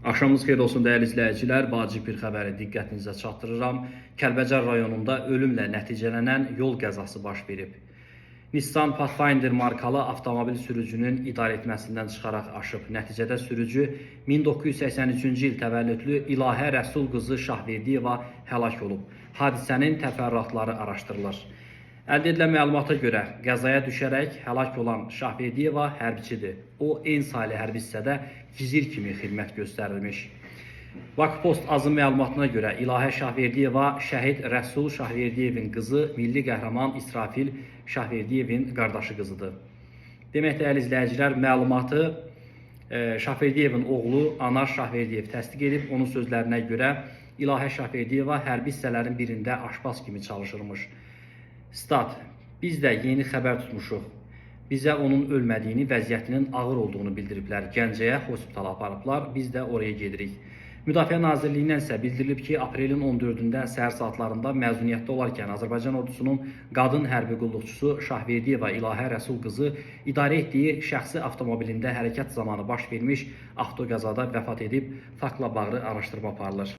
Axşamınız xeyir olsun dəyərli izləyicilər. Vacib bir xəbəri diqqətinizə çatdırıram. Kəlbəcər rayonunda ölümlə nəticələnən yol qəzası baş verib. Nissan Pathfinder markalı avtomobil sürücünün idarə etməsindən çıxaraq aşıb. Nəticədə sürücü 1983-cü il təvəllüdlü İlahə Rəsul qızı Şahverdiyeva həlak olub. Hadisənin təfərrüatları araşdırılır. Əldə edilən məlumata görə qəzaya düşərək həlak olan Şahverdiyeva hərbiçidir. O, N saylı hərbi hissədə gizir kimi xidmət göstərilmiş. Bakıpost azın məlumatına görə İlahə Şahverdiyeva şəhid Rəsul Şahverdiyevin qızı, milli qəhrəman İsrafil Şahverdiyevin qardaşı qızıdır. Demək, dəyərli izləyicilər, məlumatı Şahverdiyevin oğlu Anar Şahverdiyev təsdiq edib. Onun sözlərinə görə İlahə Şahverdiyeva hərbi hissələrin birində aşpaz kimi çalışırmış. Stat, biz də yeni xəbər tutmuşuq. Bizə onun ölmədiyini, vəziyyətinin ağır olduğunu bildiriblər. Gəncəyə hospitala aparıblar. Biz də oraya gedirik. Müdafiə Nazirliyindən isə bildirilib ki, aprelin 14-də səhər saatlarında məzuniyyətdə olarkən Azərbaycan ordusunun qadın hərbi qulluqçusu Şahverdiyeva İlahə Rəsul qızı idarə etdiyi şəxsi avtomobilində hərəkət zamanı baş vermiş avtoqəzada vəfat edib. Faktla bağlı araşdırma aparılır.